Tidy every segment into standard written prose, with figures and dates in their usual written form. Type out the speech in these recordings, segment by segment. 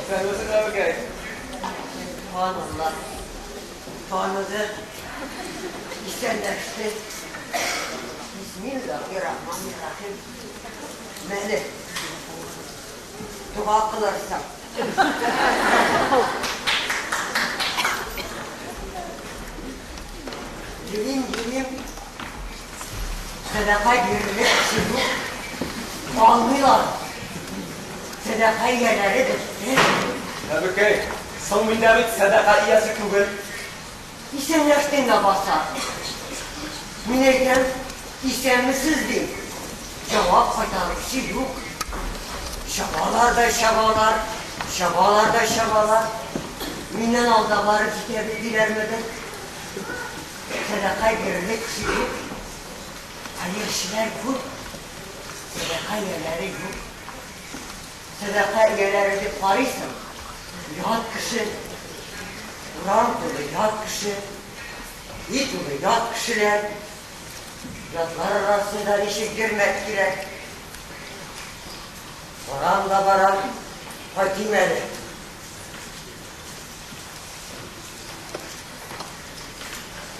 Исәнмесез, әбекәй. Сөбханалла. Таныды. Исәнләште. Бисмиллаһи-рахмани-рахим. Мәле. Дога кылырсың. Йөрим, йөрим. Сәдака бирерлек кеше юк. Алмыйлар. Сәдака ияләре бетте. Әбекәй, соң мин дә бит сәдака иясе түгел. Исәнләштең ләбаса. Мин әйтәм, исәнмесез, дим. Җавап кайтаручы юк. Чабалар да чабалар, чабалар да чабалар. Миннән алда барып җитәбез диләрмедер. Сәдака бирерлек кеше юк. Хәерчеләр күп, сәдака ияләре юк. Сәдака ияләре дип карыйсың, ят кеше. Урам тулы ят кеше, өй тулы ят кешеләр. Ятлар арасында ничек йөрмәк кирәк? Барам да барам, кайтыйм әле.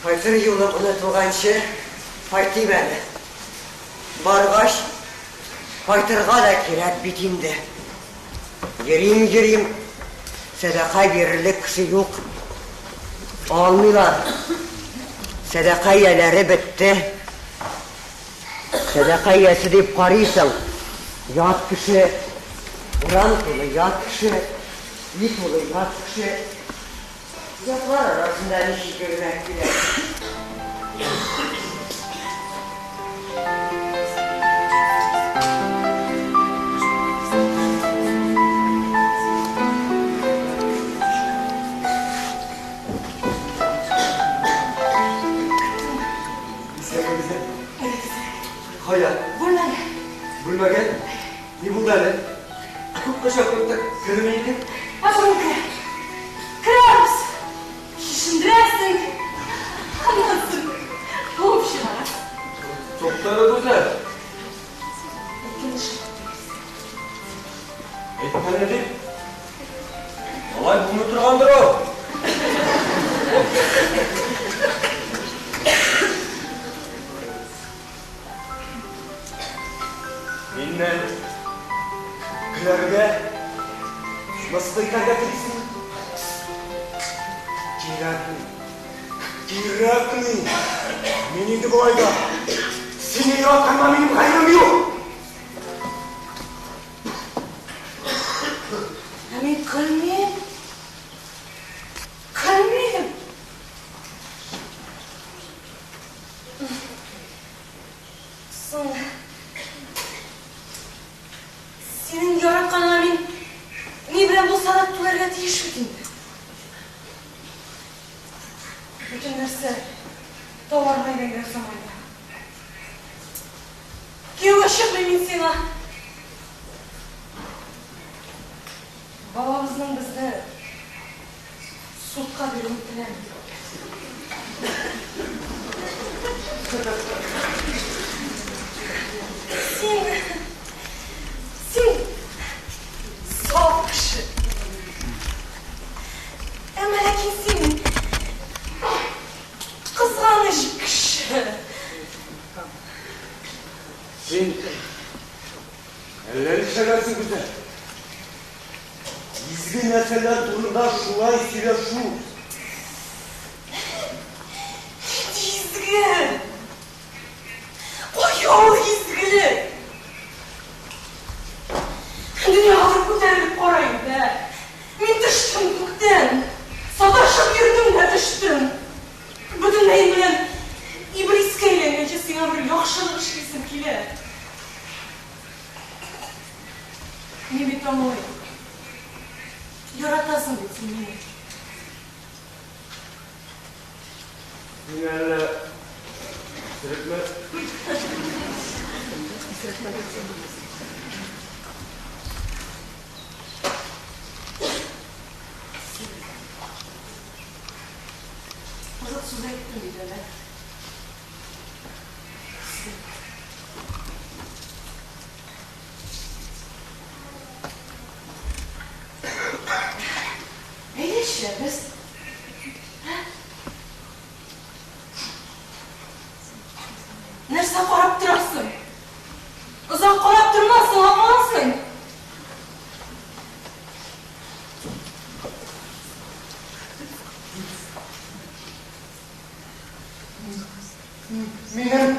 Кайтыр юлым онытылганчы кайтыйм әле. Баргач, кайтырга да кирәк бит инде. Йөрим, йөрим, сәдака бирерлек кеше юк. Алмыйлар. Сәдака ияләре бетте. Сәдака иясе дип карыйсың, ят кеше, урам тулы ят кеше, өй тулы ят кеше. Ятлар арасында ничек йөрмәк кирәк? Исәнмесез. Кая? Бүлмәгә. Бүлмәгә? Ни булды әле? Күпме чакырттык, керми идең. Ә бүген керә. Керәбез. Чишендерәсең. Аннан соң куып чыгарасың. Тукта әле, Гүзәл. Әйткәнне эшләп бетерерсең. Әйткәнне дип. Алай булмый торгандыр ул. Миннән көләргә, мыскыл итәргә телисеңме? Кирәкми. Кирәкми. Мин инде болай да сине яратканга минем гаебем юк. Ә мин көлмим. Көлмим. Соң, синең яратканыңа мин ни белән булса да түләргә тиеш бит инде. Бөтен нәрсә товарга әйләнгән заманда. Кияүгә чыкмыйм мин сиңа. Бабабызның безне Судка бирүен теләмим. Син, син саф кеше. Әмма ләкин син кызганыч кеше. Син әллә нишләгәнсең, Гүзәл? Изге нәрсәләр турында шулай сөйләшү. Нинди изге? Кая ул изгелек? Дөньяга бер күтәрелеп кара инде, ә? Мин төштем күктән. Саташып йөрдем дә төштем. Бөтенләем белән иблискә әйләнгәнче сиңа бер яхшылык эшлисем килә. Мин бит аңлыйм. Яратасың бит син мине. Син әллә исерекме? Кызык сүз әйттем бит әле. Үкенәчәбез. Ә? Нәрсә карап торасың? Озак карап тормасың, алмассың. Минем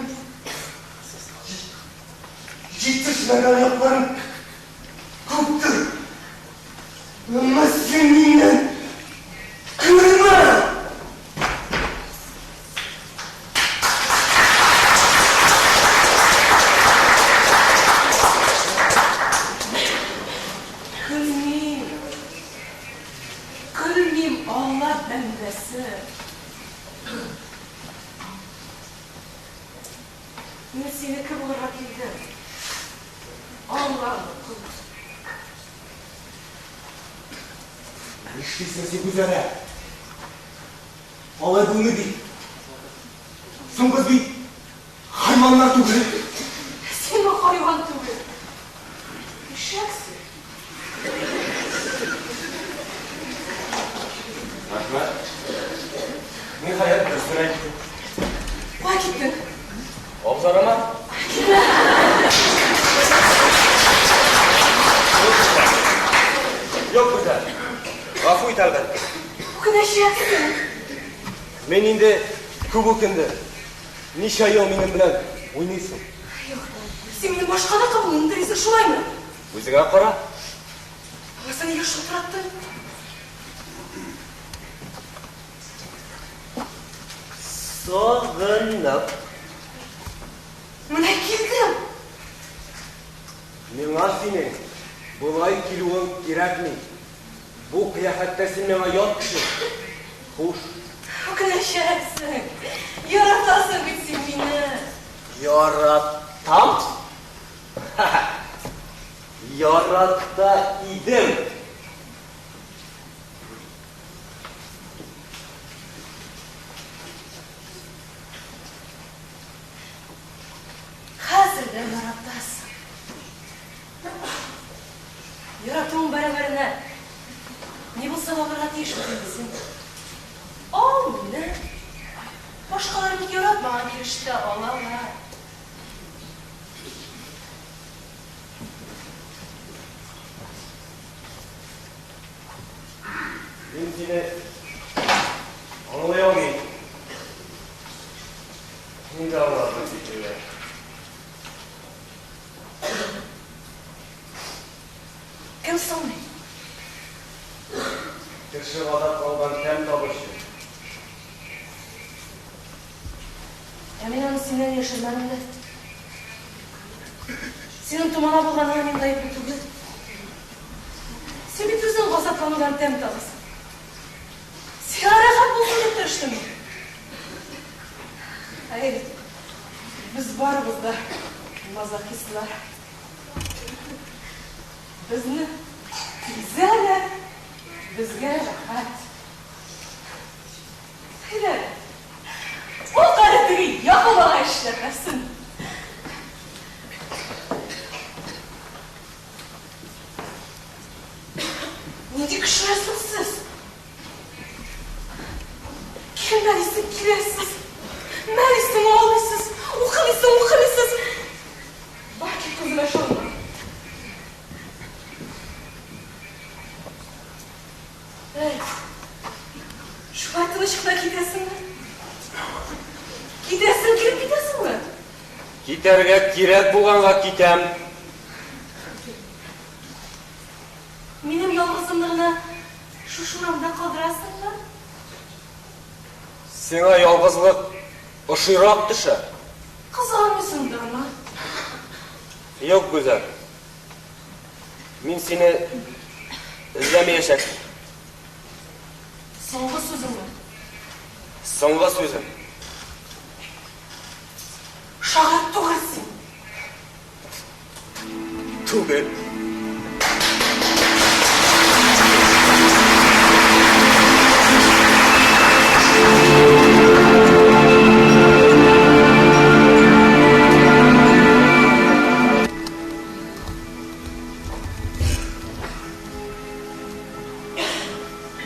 җитешмәгән якларым күптер. Әмма син миннән көлмә! Көлмим. Көлмим, Алла бәндәсе. Мин синеке булырга килдем. Алланыкы. Нишлисең син, Гүзәлә? Алай булмый бит. Соң без бит хайваннар түгел. Син хайван түгел. Ишәксең. Рәхмәт. Ниһаять, дөресен әйттең. Кая киттең? Абзарыма. Китмә. Юк, Гүзәл. Гафу ит, әлбәттә. Үкенәчәксең. Мин инде күп үкендем. Ничә ел минем белән уйныйсың? Юк, син минем башканыкы булуымны телисең, шулаймы? Үзеңә кара. Алайса нигә шалтыраттың? Сагынып. Менә килдем. Миңа синең болай килүең кирәкми. Бу кыяфәттә син миңа ят кеше. Хуш. Үкенәчәксең. Яратасың бит син мине. Яратам? Ярата идем. Хәзер дә яратасың. Яратуың бәрабәренә ни булса да алырга тиеш бит инде син. Ал мине. Башкалар бик яратмаган килеш тә алалар. Мин сине аңлый алмыйм. Мин дә аңладым шикелле. Кем соң мин? Кеше газап алган тәм табучы. Ә мин аны синнән яшермәдем дә. Синең томана булганыңа мин гаепле түгел. Син бит үзең газапланудан тәм табасың. Сиңа рәхәт булсын дип тырыштым мин. Хәер, без барыбыз да мазохистлар. Безне изәләр, безгә рәхәт. Әйдә, ул әле теге Якубага эшләмәсен. Нинди кешеләр соң сез? Килмәлисең, киләсез. Мәлисең, алмыйсыз. Укымыйсың, укымыйсыз. Бар кит күземә чалма. Әй, шулай тыныч кына китәсеңме? Китәсең килеп китәсеңме? Китәргә кирәк булганга китәм. Минем ялгызымны гына шушы урамда калдырасыңмы? Сиңа ялгызлык ошыйрак төшә. Кызганмыйсыңдырмы? Юк, Гүзәл. Мин сине эзләмәячәкмен. Соңгы сүзеңме? Соңгы сүзем. Шагыйрь түгел син. Түгел.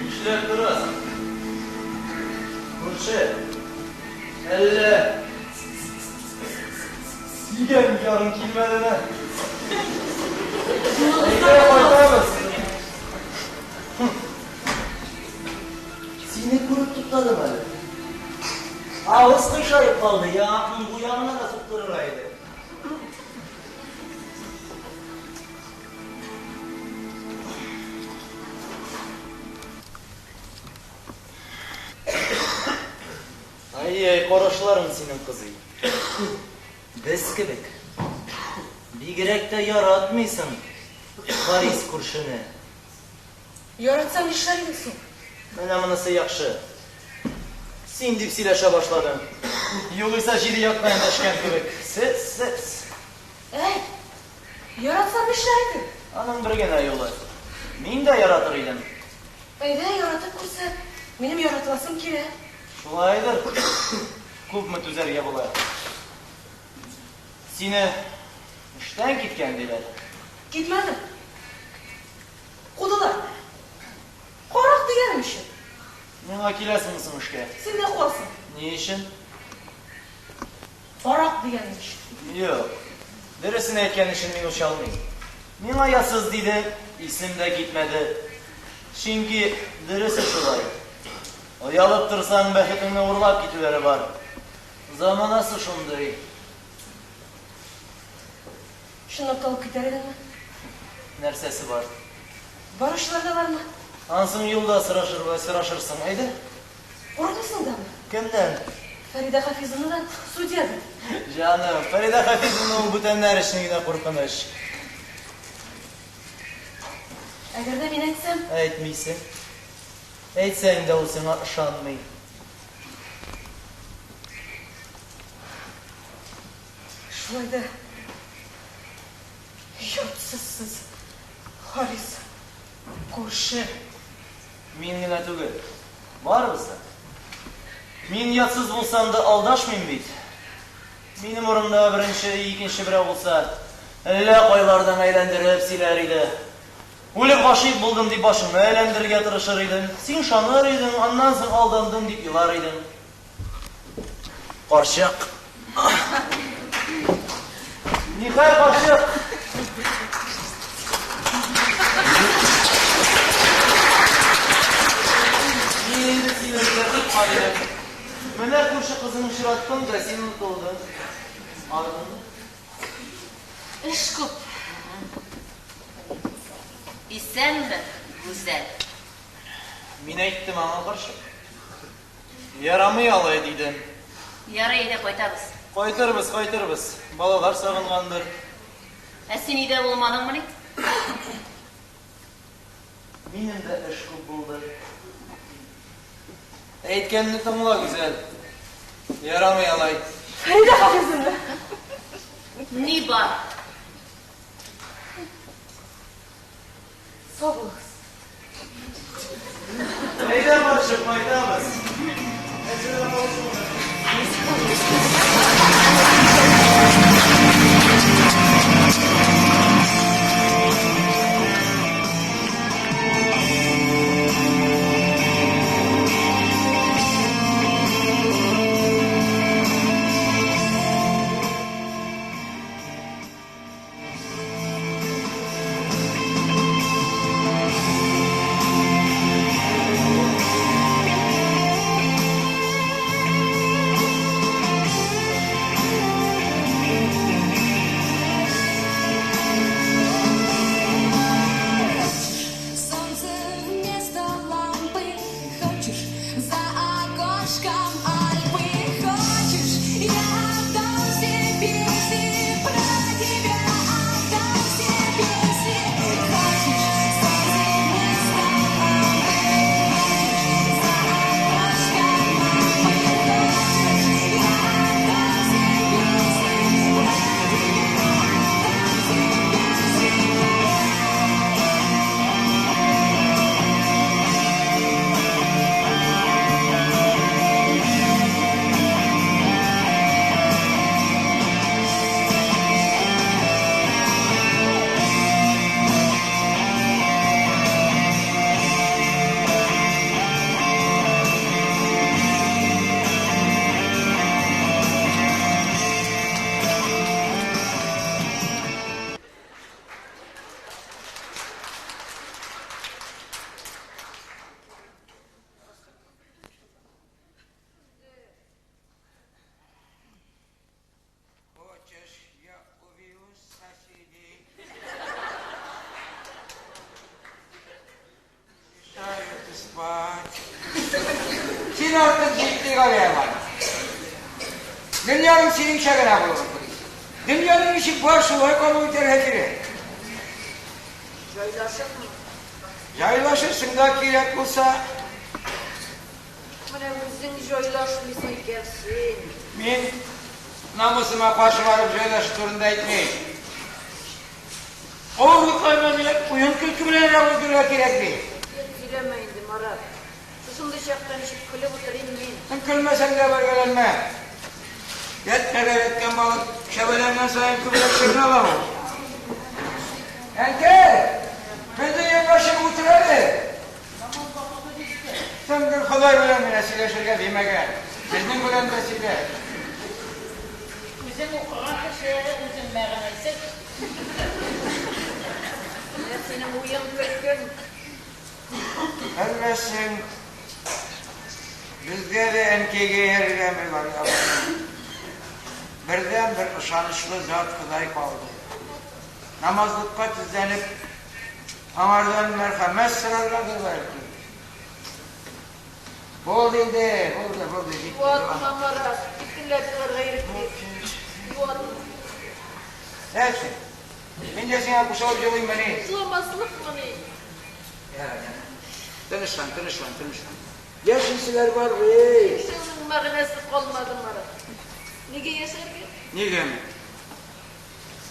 Нишләп торасыз? Күрше, әллә сөйгән ярың килмәдеме? Әйдә, кайтабыз. Сине күреп туктадым әле. Авыз кыйшаеп калды, яңакның бу ягына да суктырырга иде. Ай-яй, карашларың синең, кызый. Без кебек. Бигрәк тә яратмыйсың Харис күршене. Яратсам нишләр идең соң? Менә монысы яхшы. Син дип сөйләшә башладың. Югыйсә җиде якка эндәшкән кебек. Сез, сез. Әйт, яратсам нишләр идең? Аның бер генә юлы. Мин дә яратыр идем. Әйдә, яратып күрсәт. Минем яратыласым килә. Шулайдыр. Күпме түзәргә була? Сине эштән киткән диләр. Китмәдем. Кудылар. Карак дигәнем өчен. Миңа киләсеңме соң эшкә? Син дә куасың. Ни өчен? Карак дигәнем өчен. Юк. Дөресен әйткән өчен мин үч алмыйм. Миңа ясыз диде, исем дә китмәде. Чөнки дөресе шулай. Оялып торсаң, бәхетеңне урлап китүләре бар. Заманасы шундый. Чынлап та алып китәр идеңме? Нәрсәсе бар? Баручылар да бармы? Ансын юлда сорашыр, сорашырсың, әйдә. Курыкмыйсың дамы? Кемнән? Фәридә Хафизовнадан, судья бит. Җаным, Фәридә Хафизовна ул бүтәннәр өчен генә куркыныч. Әгәр дә мин әйтсәм? Әйтмисең. Әйтсәң дә ул сиңа ышанмый. Шулай да оятсыз сез, Харис күрше. Мин генә түгел, барыбыз да. Мин оятсыз булсам да алдашмыйм бит. Минем урында беренче, икенче берәү булса, әллә кайлардан әйләндереп сөйләр иде. Үлеп гашыйк булдым дип башыңны әйләндерергә тырышыр идем. Син ышаныр идең, аннан соң алдандым дип елар идең. Карчык. Нихәл, карчык? Мин инде сине эзләтеп карыйм. Менә күрше кызын очраттым да, син онытылдың. Арыдыңмы? Эш күп. Исәнме, Гүзәл? Мин әйттем аңа, карчык. Ярамый алай, дидем. Ярый, әйдә кайтабыз. Кайтырбыз, кайтырбыз. Балалар сагынгандыр. Ә син өйдә булмадыңмыни? Минем дә эш күп булды. Әйткәнне тыңла, Гүзәл. Ярамый алай. Фәридә Хафизовна! Ни бар? Сау булыгыз. Әйдә, карчык, кайтабыз. спать. Син артык җитди Галиябану. Дөньяның синеңчә генә булуын телисең. Дөньяның ничек бар, шулай кабул итәргә кирәк. Җайлашырмын. Җайлашырсың да кирәк булса. Менә үзең җайлашмыйсың икән син. Мин намусыма каршы барып җайлашу турында әйтмим. Авырлыкларны уен-көлке белән генә уздырырга кирәкми. Юк, сөйләмә инде, Марат. Шушындый чакта ничек көлеп утырыйм мин? Син көлмәсәң дә бәргәләнмә. Ятмәгә ятткан балык шәбәләнгән саен күбрәк чорнала ул. Әнкәй, безнең янга чыгып утыр әле. Соң гел Ходай белән генә сөйләшергә димәгән. Безнең белән дә сөйләш. Үзең укыган кеше, үзең мәгънәсез. Менә синең уен-көлкең. Әллә син безгә дә әнкәйгә иярергәме, Галиябану? Бердәнбер ышанычлы зат Ходай калды. Намазлыкка тезләнеп, аңардан мәрхәмәт сораргадыр бәлки. Булды инде, булды, булды, җитте. Юатма, Марат, иркенләп еларга ирек бир. Юатма. Нәрсә? Мин дә сиңа кушылып елыйммыни? Еламаслыкмыни? Ярар, ярар. Тынычлан, тынычлан, тынычлан. Яшиселәр бар бит. Яшәүнең мәгънәсе калмады, Марат. Нигә яшәргә? Нигәме?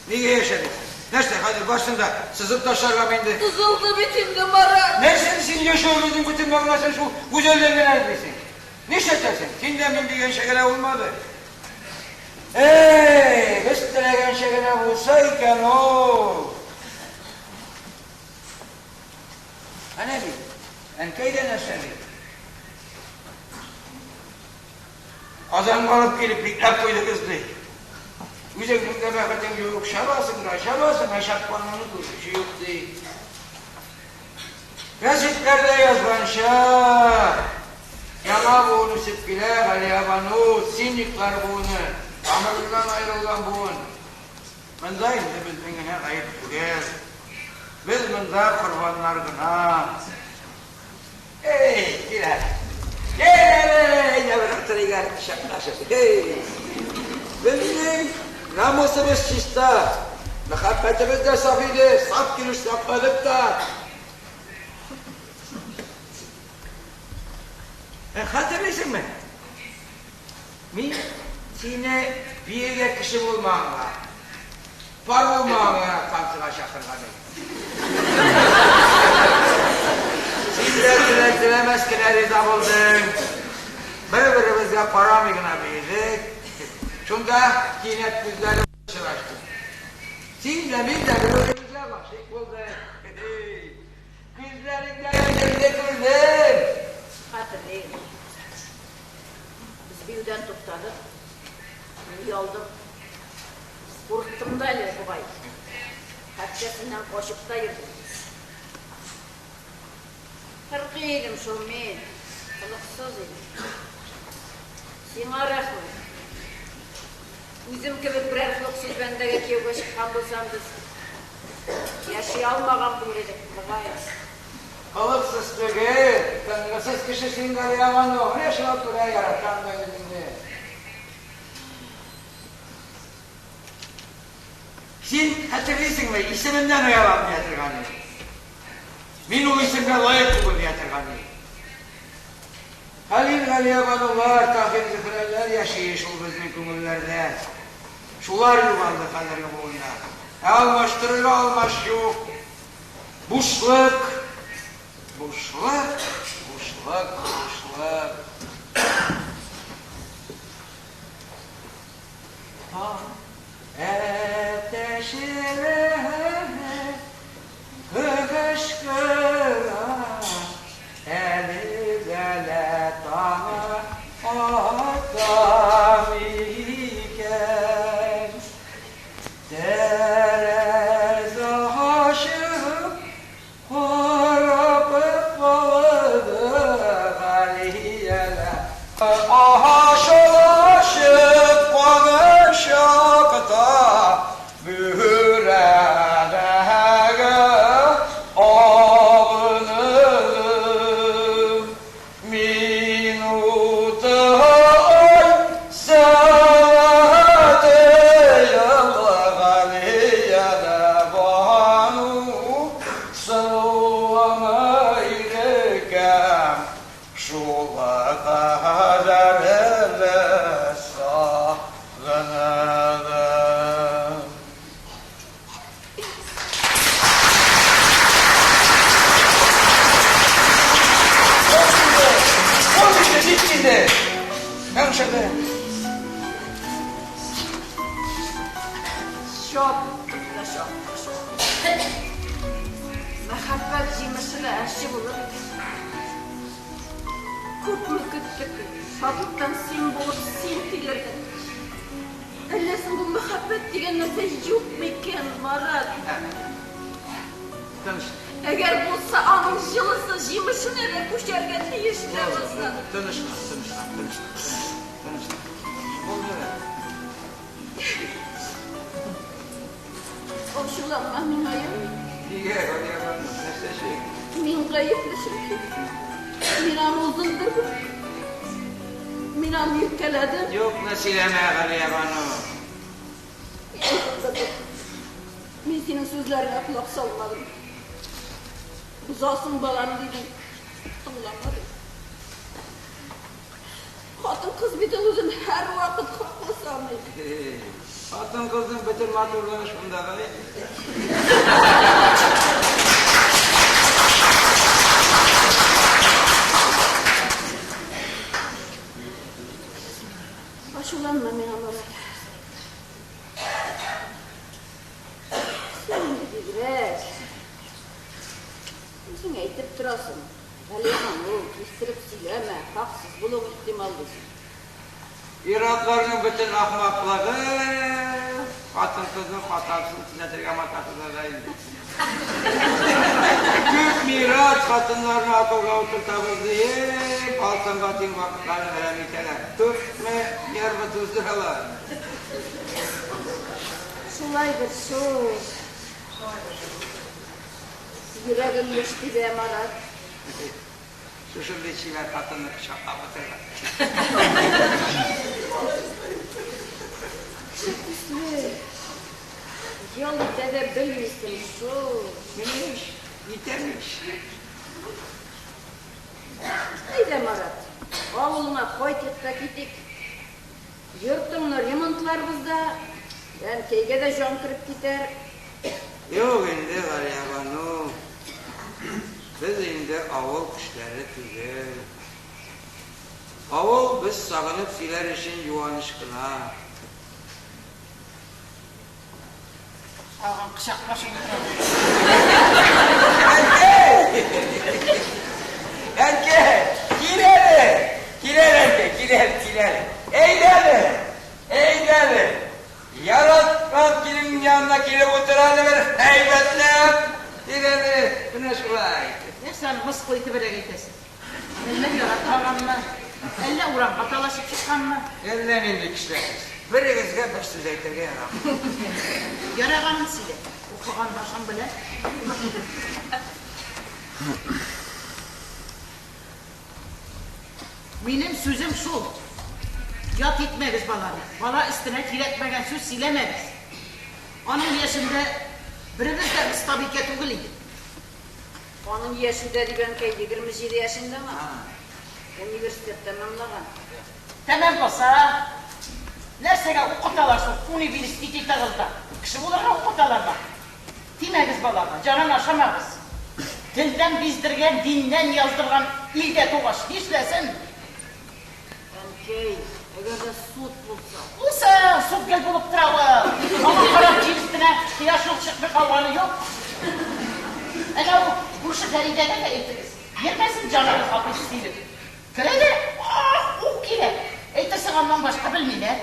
Нигә яшәдек? Нәрсә, хәзер барсын да сызып ташларгамы инде? Сызылды бит инде, Марат! Нәрсә син яшәвебезнең бөтен мәгънәсен шул гүзәлдән генә эзлисең? Нишләтәсең? Син дә мин дигәнчә генә булмады. Эй, без теләгәнчә генә булса икән ул! Әнә бит, әнкәй дә нәрсә ди? Казанга алып килеп бикләп куйдыгыз, ди. Үзеңнең дә бәхетең юк, чабасың да чабасың, ә чапканыңны күрүче юк, ди. Гәзитләрдә язганча, яңа буын үсеп килә, Галиябану, циниклар буыны, тамырыннан аерылган буын. Монда инде безнең генә гаеп түгел. Без монда корбаннар гына. Эй, кил әле. Кил әле, әйдә бер утырыйк әле, кочаклашып. Эй! Безнең намусыбыз чиста, мәхәббәтебез дә саф иде, саф килеш сакладык та. Ә хәтерлисеңме? Мин сине биергә кеше булмаганга, пар булмаганга танцыга чакырган идем. Син дә теләр-теләмәс кенә риза булдың. Бер-беребезгә карамый гына биедек. Шунда кинәт күзләрем очрашты. Син дә, мин дә бер-беребезгә гашыйк булдык. Күзләреңдә үзеңне күрдем. Хәтерлим. Без биюдән туктадык. Мин оялдым. Курыктым да әле бугай. Хәтта синнән качып та йөрдем. Кыргый идем шул мин, холыксыз идем. Сиңа рәхмәт. Үзем кебек берәр холыксыз бәндәгә кияүгә чыккан булсам, без яши алмаган булыр идек, мөгаен. Холыксыз түгел, тынгысыз кеше син, Галиябану. Менә шуңа күрә яратам да үзеңне. Син хәтерлисеңме, исемемнән оялам дия торган идең. Мин ул исемгә лаек түгел дия торган идең. Хәлил Галиябанулар, Таһир Зөһрәләр яши шул безнең күңелләрдә. Шулар югалды хәзерге буында. Ә алмаштырырга алмаш юк. Бушлык, бушлык, бушлык, бушлык. Таң әтәчләре кычкыра, әле дә лә таңы ата микән? Тәрәзә ачып карап калды Галия. Сылуым иркәм, шул кадәрле сагындым. Ул инде, җитте инде. Яхшы. Чаптык та чаптык шул. Мәхәббәт җимеше дә әче булыр икән. Күпме көттек, шатлыктан син булып син килергә. Әллә соң бу мәхәббәт дигән нәрсә юк микән, Марат? Тыныч. Әгәр булса, аның җылысы җимешенә дә күчәргә тиеш ләбаса. Тынычлан, тынычлан, тынычлан, тынычлан. Булды. Ачуланма миңа, яме? Нигә, Галиябану, нәрсә өчен? Мин гаепле чөнки. Мин аны узындырдым. Мин аны иркәләдем. Юкны сөйләмә, Галиябану. Мин узындырдым. Мин синең сүзләреңә колак салмадым. Бозасың баланы дидең. Тыңламадым. Хатын-кыз бит ул үзен һәрвакыт хаклы саный. Хатын-кызның бөтен матурлыгы шунда гына инде. Ачуланма миңа, Марат. Син инде бигрәк. Үзең әйтеп торасың. Галиябану, кистереп сөйләмә, хаксыз булуың ихтимал, дисең. Ир-атларның бөтен ахмаклыгы хатын-кызның хатасын төзәтергә маташуда да инде. Күп мирас хатыннарны акылга утыртабыз диеп, алтынга тиң вакытларын әрәм итәләр. Күпме нервы туздыралар. Шулайдыр шул. Йөрәгең еш тибә, Марат. Шушындый чибәр хатынны кочаклап утырган. Кеше төсле ял итә дә белмисең шул. Менә ич, итәм ич. Әйдә, Марат, авылыңа кайтыйк та китик. Йортыңны ремонтларбыз да, әнкәйгә дә җан кереп китәр. Юк инде, Галиябану, без инде авыл кешеләре түгел. Авыл без сагынып сөйләр өчен юаныч кына. Тагын кочаклашып утырабыз. Әнкәй! Әнкәй! Кил әле! Кил әле, әнкәй, кил әле, кил әле. Әйдә әле! Әйдә әле! Яраткан киленең янына килеп утыр әле бер һәйбәтләп! Кил әле, менә шулай. Нәрсә аны мыскыл итебрәк әйтәсең? Әллә яратмаганмы? Әллә урамга талашып чыкканмы? Әллә нинди кешеләр сез. Берегезгә бер сүз әйтергә ярамый. Яраганын сөйлә. Укыган башың белә. Минем сүзем шул. Ят итмәгез баланы. Бала өстенә кирәкмәгән сүз сөйләмәгез. Аның яшендә беребез дә остабикә түгел идек. Аның яше дә дип әнкәй 27 яшендәме? Университет тәмамлаган. Тәмам булса, нәрсәгә укыталар шул университетыгызда? Кеше булырга укыталармы? Тимәгез балага, җанын ашамагыз. Телдән биздергән, диннән яздырган илдә тугач, нишләсен? Әнкәй, әгәр дә суд булса? Булсын, суд гел булып тора ул. Аңа карап җир өстенә кояш ук чыкмый калганы юк. Әнә ул күрше Фәридәгә дә әйтегез, йөрмәсен җаныгыз хапыйз килеп. Керә дә, ах-ух килә. Әйтерсең аннан башка белмиләр.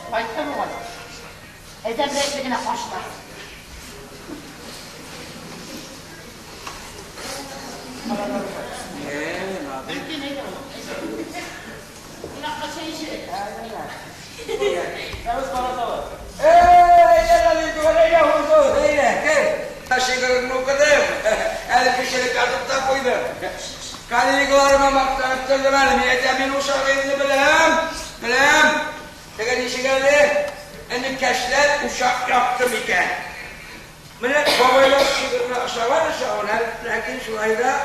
Кайтты бугай. Адәм рәтле генә каршылар. Коллегаларыма мактанып тордым әле, мин әйтәм, мин ул шагыйрьне беләм, беләм. Теге ничек әле, энекәшләр учак якты микән? Менә бабайлар шигыренә ошаган ошавын, ләкин шулай да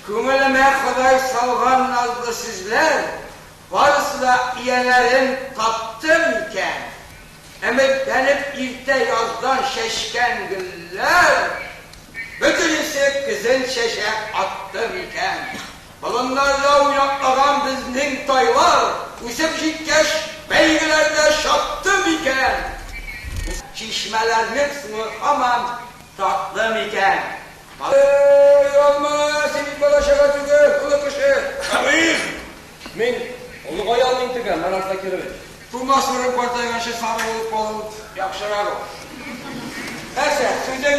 күңелемә Ходай салган назлы сүзләр барысы да ияләрен тапты микән? Өметләнеп иртә яздан чәчкән гөлләр бөтенесе көзен чәчәк атты микән? Болыннарда уйнаклаган безнең тайлар, Үсеп җиткәч, бәйгеләрдә чапты микән? Чишмәләрнең суы һаман татлы микән? Эй, алма, син бит бала-чага түгел, олы кеше! Шагыйрь! Мин олыгая алмыйм төгәл, Марат Закирович. Тумас борын картайганчы сары булып калу яхшырак ул. Нәрсә, сүзең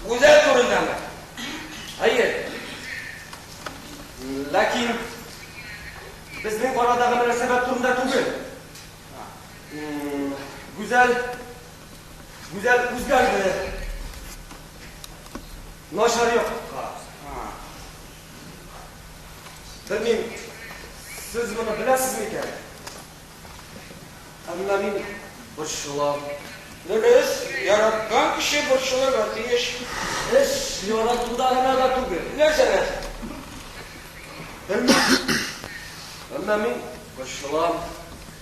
Гүзәл турындамы? Әйе. Ләкин безнең арадагы мөнәсәбәт турында түгел. Гүзәл Гүзәл үзгәрде. Начар якка. Белмим, сез моны беләсез микән? Әмма мин борчылам. Дөрес, яраткан кеше борчылырга тиеш. Эш яратуда гына да түгел. Нәрсәдә соң? Белмим. Әмма мин борчылам.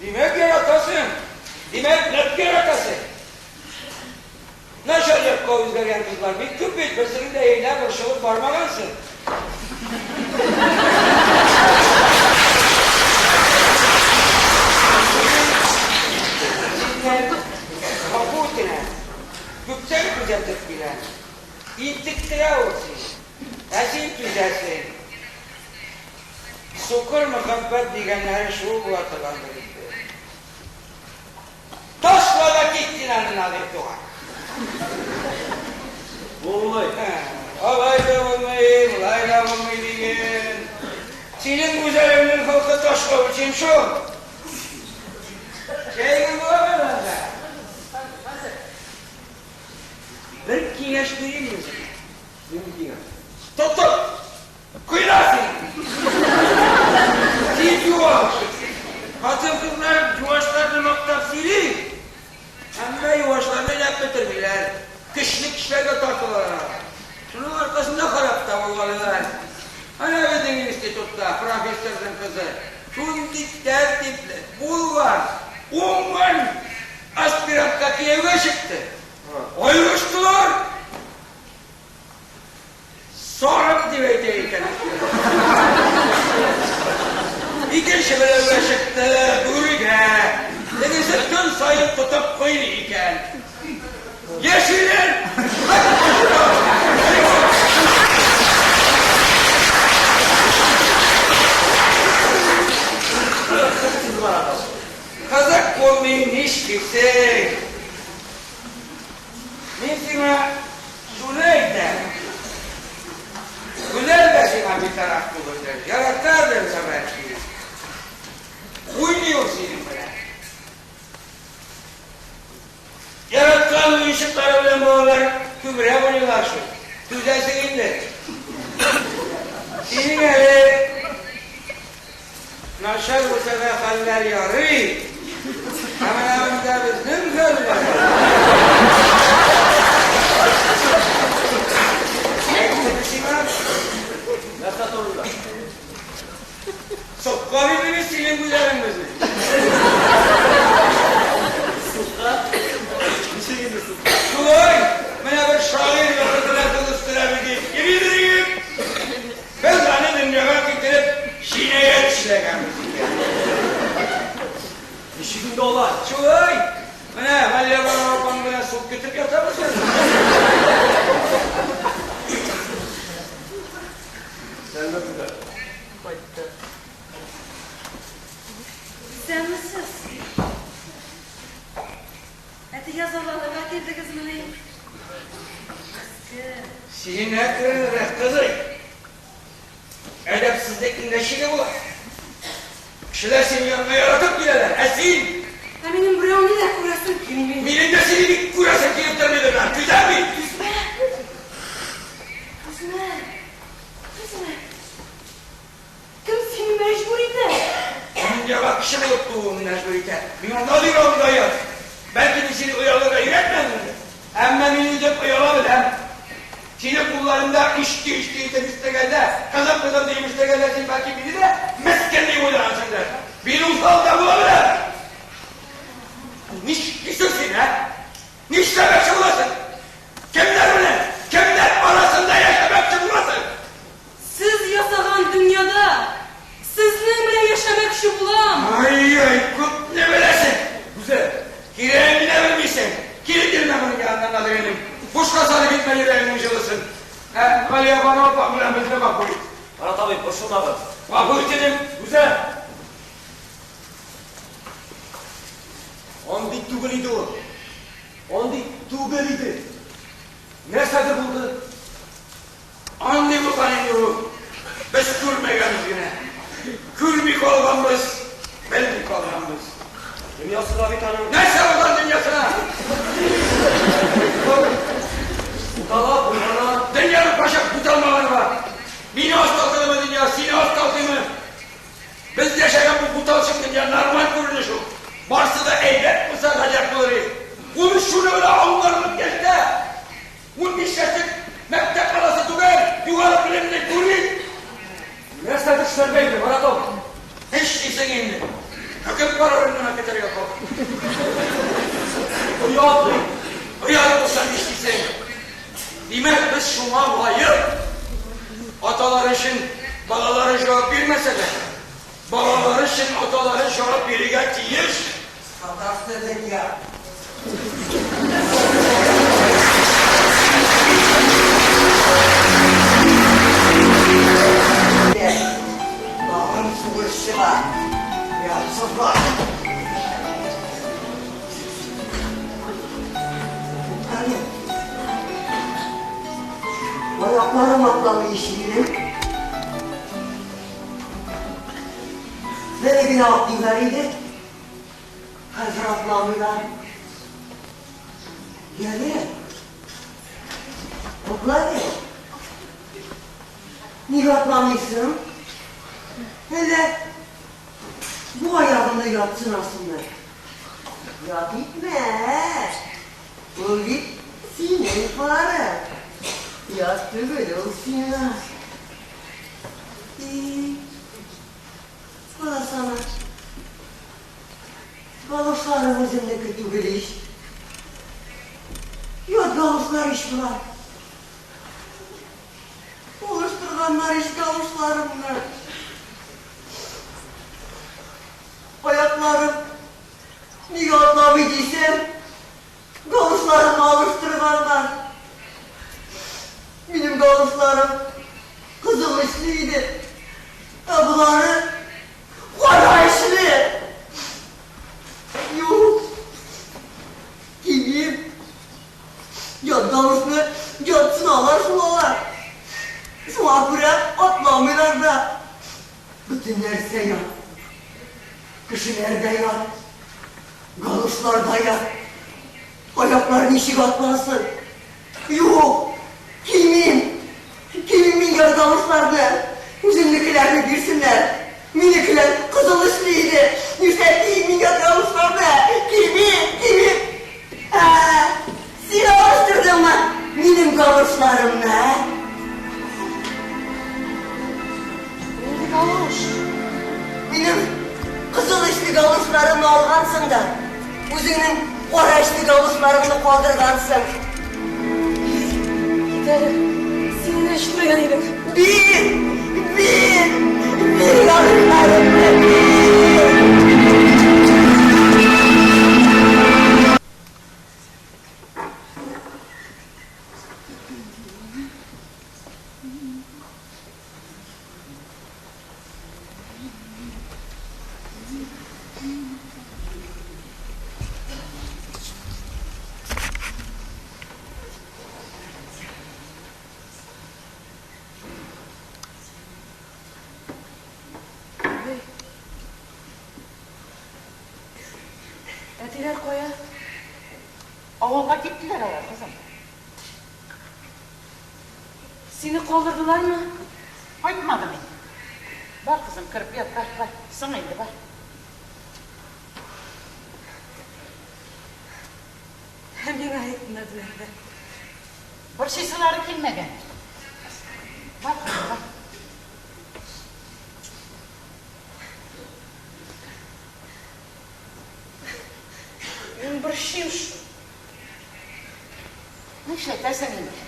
Димәк, яратасың. Димәк, нык яратасың. Начар якка үзгәргән кызлар бик күп бит, берсенең дә өенә борчылып бармагансың. Синнән гафу үтенәм. Күптән күзәтеп киләм. Интектерә ул сине. Ә син түзәсең. Сукыр мәхәббәт дигәннәре шул була торгандыр инде. Ташла да кит син аны, Надир туган. Булмый. Алай да булмый, болай да булмый диген. Синең гүзәлеңнең холкы ташка үлчим шул. Чәегез буламы анда? Хәзер. Бер киңәш бирим үзеңә. Нинди киңәш? Тотып Кыйна син! Син юаш! Хатын-кызлар юашларны мактап сөйли, әмма юашларны эләп бетермиләр. Көчле кешеләргә тартылалар алар. Шуның аркасында харап та булгалыйлар. Әнә безнең институтта профессорның кызы шундый тәртипле, булган, уңган аспирантка кияүгә чыкты. Аерыштылар. Сарык дип әйтә икән. Икенче берәүгә чыкты, бүрегә. Тегесе көн саен тотып кыйный икән. Яшиләр! Кызык булмый, нишлисең? Мин сиңа шуны әйтәм, Гүзәл дә сиңа битараф түгелдер, яратадыр да бәлки. Уйный ул синең белән. Яраткан уенчыклары белән балалар күбрәк уйныйлар шул. Түзәсең инде. Синең әле Начар булса да хәлләр ярый, ә менә монда безнең хәлләр. Әйттем сиңа. Нәрсә турында? Судка бирдебез синең гүзәлең безне. Судка? Ничек инде судка? Шулай, менә бер шагыйрь вакытына кыз үстерәбез дип йөридер идек. Без аны дөньяга китереп җинаять эшләгәнбез икән. Ничек инде алай? Шулай! Менә Галиябану апаң белән суд көтеп ятабыз әле. Исәнме, Гүзәл? Кайтты. Исәнмесез. Әтигә зарланырга килдегезмени? Мескен. Син әкренрәк, кызый. Әдәпсезлекнең дә чиге була. Кешеләр синең яныңа яратып киләләр, ә син? Ә минем берәүне дә күрәсем килми. Минем дә сине бик күрәсем килеп тормыйдыр да, түзәм бит. Түзмә. Түзмә. Түзмә. Кем сине мәҗбүр итә? Дөньяга кеше булып тууың мәҗбүр итә. Миңа Надир алдында оят. Бәлки мин сине оялырга өйрәтмәдемдер? Сине кулларында ишки-ишки итеп үстергәндә, кызым, кызым диеп үстергәндә син бәлки мине дә мескен дип уйлагансыңдыр. Мин усал да була беләм. Нишлисең син, ә? Нишләмәкче буласың? Кемнәр белән, кемнәр арасында яшәмәкче буласың? Сез ясаган дөньяда сезнең белән яшәмәкче булам. Ай-ай, күпне беләсең. Гүзәл, кирәген генә белмисең. Кире бирмә моның яныннан, Надир энем. Бушка сарыф итмә йөрәгеңнең җылысын. Ә Галиябану апаң белән безне гафу ит. Марат абый, борчылмагыз. Гафу ит, энем. Гүзәл! Андый түгел иде ул. Андый түгел иде. Нәрсәдер булды. Андый булган инде ул. Без күрмәгәнбез генә. Күрми калганбыз, белми калганбыз. Дөньясы да бит аның. Нәрсә булган дөньясына? Бутала, болгана. Дөньяның кайчак буталмаганы бар. Мине аз талкыдымы дөнья, сине аз талкыймы? Без яшәгән бу буталчык дөнья нормаль күренеш ул. Барсы да әйбәт булса, гаҗәп булыр иде. Ул шуны гына аңларлык яшьтә. 15 яшьлек мәктәп баласы түгел, югары белемле юрист. Нәрсә эшләргә инде, Марат абый? Нишлисең инде? Хөкем карарын гына көтәргә калды. Оят бит. Оят булса нишлисең? Димәк, без шуңа лаек. Аталары өчен балалары җавап бирмәсә дә, балалары өчен аталары җавап бирергә тиеш. Саташты дөнья. Тагын сугыш чыга. Оятсызлар. Туктале. Аякларым атламый ич минем. Бер генә атлыйлар иде. Хәзер атламыйлар. Яле. Туктале. Нигә атламыйсың? Әллә бу аягыңны ятсынасыңмы? Ят итмә. Ул бит синең пары. Ят түгел ул сиңа. И, карасана. Галошларым үземнеке түгел ич. Ят галошлар ич болар. Алыштырганнар ич галошларымны. Аякларым нигә атламый дисәм, галошларымны алыштырганнар. Минем галошларым кызыл эчле иде, ә болары кара эчле. Юк, кимим. Ят галошны ятсыналар шул алар. Шуңа күрә атламыйлар да. Бөтен нәрсә ят. Кешеләр дә ят. Галошлар да ят. Аяклар ничек атласын? Юк, кимим. Кимим мин ят галошларны. Үземнекеләрне бирсеннәр. Минекеләр кызыл эчле иде. Нишләп киим мин ят галошларны? Кимим, кимим. Ә, син алыштырдыңмы минем галошларымны, ә? Нинди галош? Минем кызыл эчле галошларымны алгансың да, үзеңнең кара эчле галошларыңны калдыргансың. Кит әле, син генә ишетмәгән идең. Бир! Бир! Бир галошларымны, бир! Абый. Әтиләр кая? Авылга киттеләр алар, кызым. Сине калдырдылармы? Кайтмадым инде. Бар, кызым, кереп ят, бар, бар. Соң инде, бар. Ә миңа әйтмәделәр дә. Борчыйсылары килмәгән. Бар, кызым, бар. Мин борчыйм шул. Нишләтәсең инде?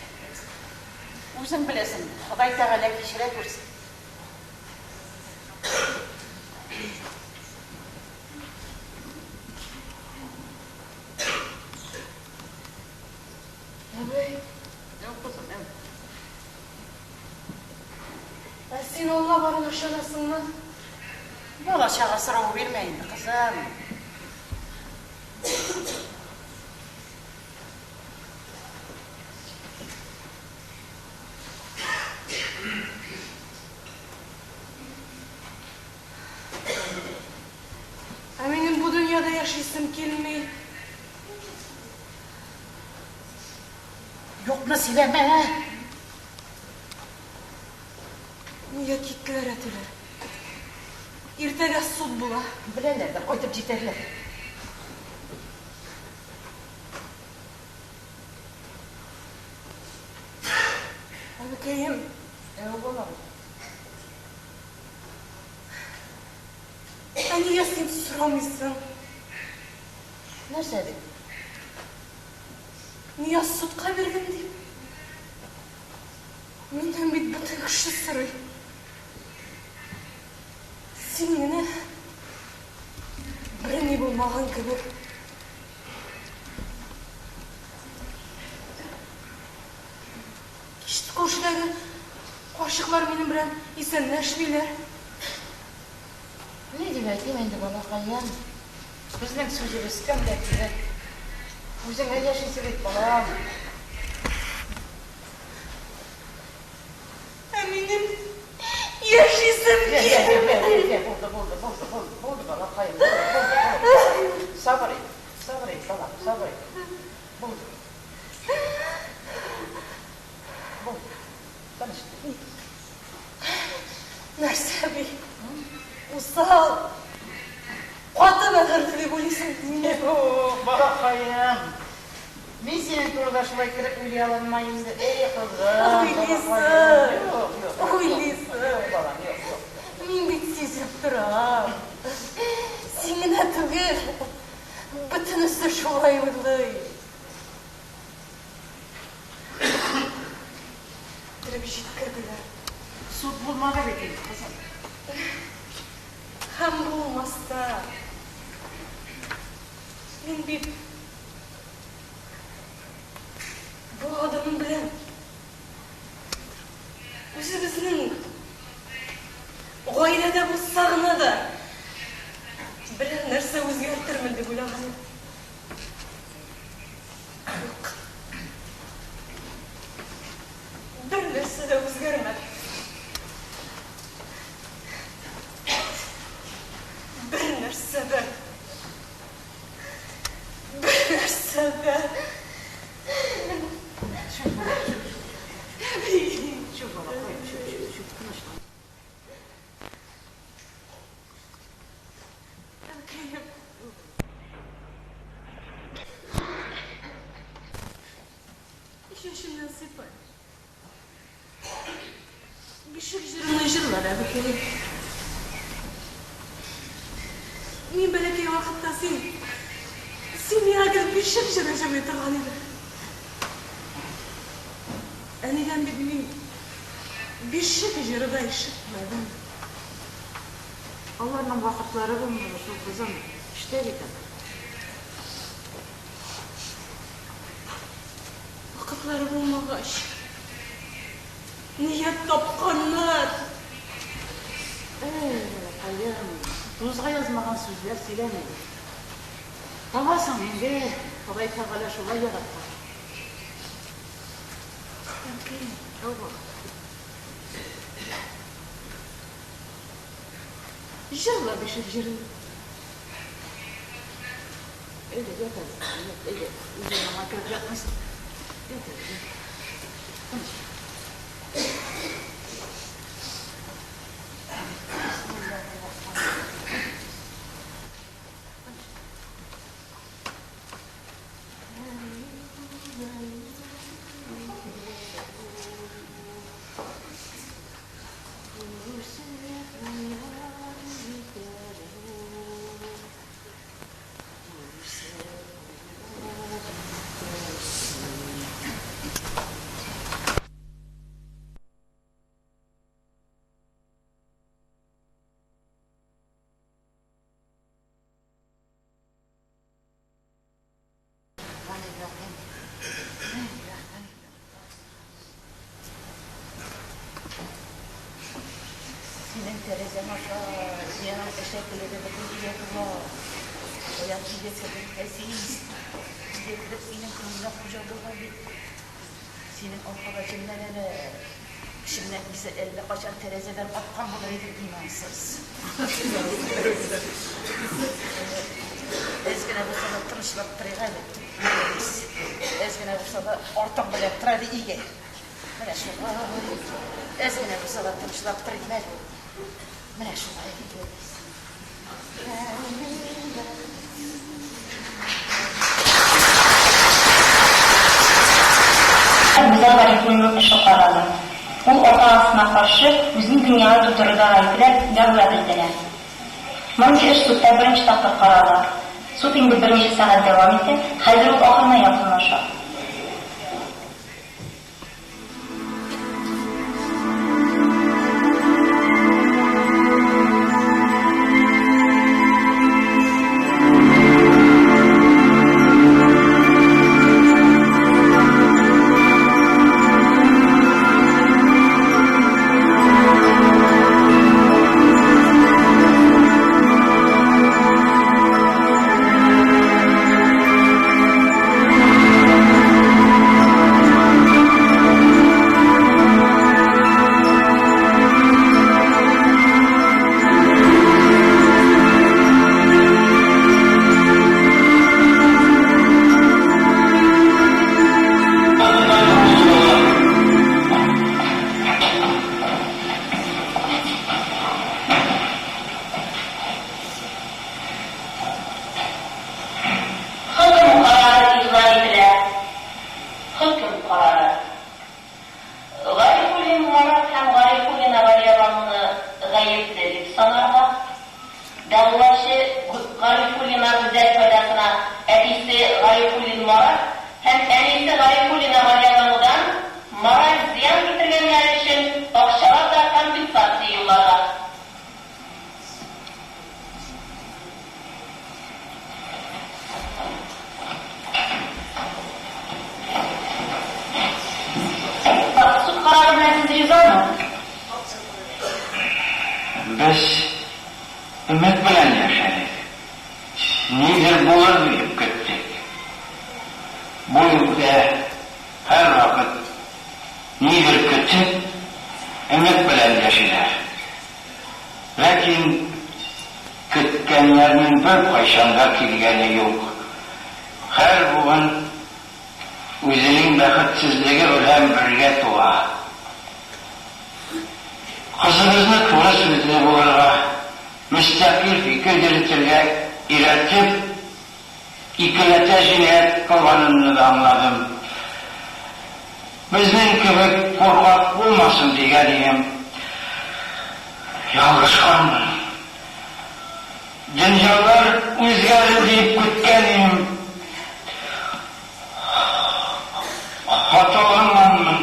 Үзең беләсең, Ходай Тәгалә кичерә күрсен. Әбәй. Әү, кызым, әү. Ә син Алла барына ышанасыңмы? Бала-чага соравы бирмә инде, кызым. Ә минем бу дөньяда яшисем килми. Юкны сөйләмә. Нигә киттеләр әтиләр? Иртәгә суд була. Беләләр дә, кайтып җитәрләр. Әбекәем. Әү, балам. Ә нигә син сорамыйсың? Нәрсә дип? Нигә судка бирдем дип? Миннән бит бөтен кеше сорый. Син генә берни булмаган кебек. Кич күршедәге карчыклар минем белән исәнләшмиләр. Ни дип әйтим инде, балакаем? Безнең сүзебез кемгә кирәк? Үзеңә яшисе бит, балам. Ә минем яшисем килми. Булды, булды, булды, булды, булды, балакаем, булды, булды, булды. Сабыр ит, сабыр ит, балам, сабыр ит. Булды. Булды. Тыныч. Нәрсә би? Усал. Каты бәгырьле дип уйлыйсың мине. Юк, балакаем. Мин синең турыда шулай кереп уйлый алынмай инде. Эй, кызым. Уйлыйсың. Юк, юк. Уйлыйсың. Юк, балам, юк, юк. Мин бит сизеп торам. Син генә түгел. Бөтенесе шулай уйлый. Китереп җиткерделәр. Суд булмады бит инде, кызым. Һәм булмас та. Мин бит бу адымым белән үзебезнең гаиләдә булса гына да берәр нәрсә үзгәртермен дип уйлаган идем. Юк. Бер нәрсә дә үзгәрмәде. Бер нәрсә дә. Бер нәрсә дә. Әби. Чү, балакаем, чү, чү, чү, тынычлан. Әбекәем. Чәчемнән сыйпа. Бишек җырымны җырлар, әбекәем. Мин бәләкәй вакытта син, син миңа гел бишек җыры җырлый торган идең. Әнидән бит мин бишек җыры да ишетмәдем. Аларның вакытлары булмады шул, кызым. Эштә бит алар. Вакытлары булмагач, нигә тапканнар? Әй, балакаем, тузга язмаган сүзләр сөйләмә. Табасың инде, Ходай Тәгалә шулай яраткан. Әнкәем, Әү, балам. Җырла бишек җырын. Әйдә, ят әле, ят, әйдә. Үзең аңа кереп ятмыйсың. Ят әле, ят. Тыныч. тәрәзәң аша дөньяның әшәкелеге бөтен өйгә тула. Каян өйгә кердек, Газиз? Өйгә кереп синең күңелеңә хуҗа булган бит. Синең аркада җенләнәләр. Көчемнән килсә, әллә кайчан тәрәзәдән аткан булыр идем, имансыз. Әз генә булса да тынычлап торыйк әле, Газиз. Әз генә булса да артың белән тор әле өйгә. Менә шулай. Әз генә булса да тынычлап торыйм әле. Менә шулай. Гүзәл Гарифуллинаның эше каралды. Ул ата-анасына каршы үзен дөньяга тутыруда гаепләп, дәгъва белдерә. Мондый эш судта беренче тапкыр карала. Суд инде берничә сәгать дәвам итә, хәзер ул ахырына якынлаша. Хөкем карары игълан ителә. Хөкем карары. Гарифуллин Марат һәм Гарифуллина Галиябануны гаепле дип санарга, дәгъвачы Гарифуллина Гүзәл файдасына әтисе Гарифуллин Марат һәм әнисе Гарифуллина Галиябанудан мораль зыян китергәннәре өчен акчалата компенсация юлларга. Суд карары белән сез ризамы? Без өмет белән яшәдек. Нидер булыр диеп көттек. Бу илдә һәрвакыт нидер көтеп, өмет белән яшиләр. Ләкин көткәннәрнең беркайчан да килгәне юк. Һәр буын үзенең бәхетсезлеге белән бергә туа. Кызыбызны туры сүзле булырга, мөстәкыйль фикер йөретергә өйрәтеп, икеләтә җинаять кылганымны да аңладым. Безнең кебек куркак булмасын дигән идем. Ялгышканмын. Дөньялар үзгәрер диеп көткән идем. Хаталанганмын.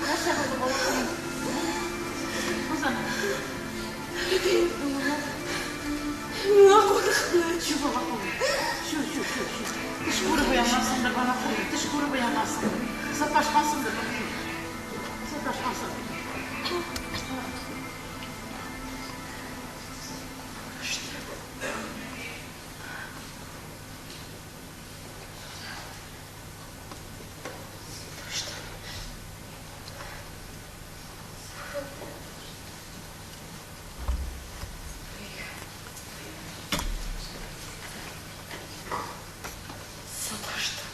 Нәрсә булды, балакаем? Кызым. Миңа куркыныч. Чү, балакаем. Чү, чү, чү, чү. Төш күреп уянгансыңдыр, балакаем. Төш күреп уянгансыңдыр. Саташкансыңдыр, балакаем. Саташкансыңдыр. Саташтым.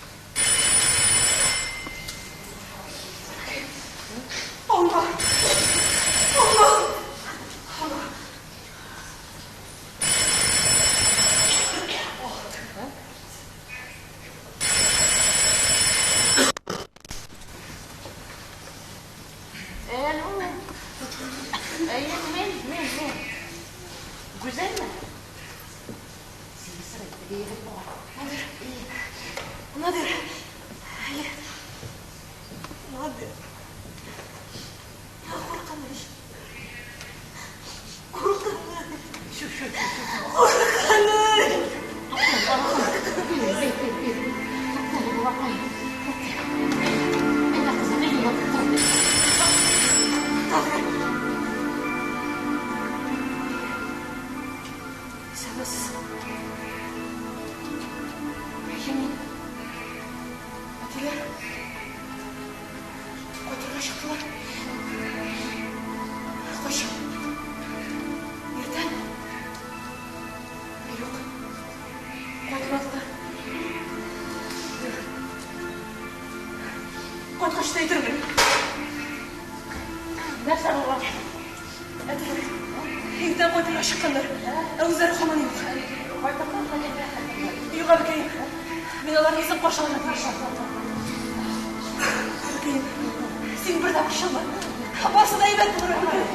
Алла! Алла! Надя. Куркыныч. Куркыныч. Куркыныч. Исәнмесез. Әйе, мин. Әтиләр. Кайтырга чыктылар. Кайчан? Иртән? Юк. Кайтмадылар. Кайткач та әйтермен. Нәрсә булган? Әтиләр. Иртән кайтырга чыкканнар. Ә үзләре һаман юк. Юк, әбекәем. Мин аларны үзем каршы алырга тырышам. Әбекәем, син бер дә борчылма. Барысы да әйбәт булыр, әбекәем.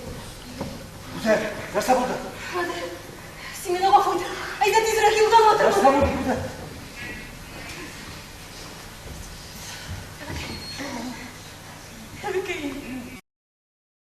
Гүзәл, нәрсә булды? Хәзер син мине гафу ит. Әйдә тизрәк юлдан Нәрсә атырбыз. булды, Гүзәл?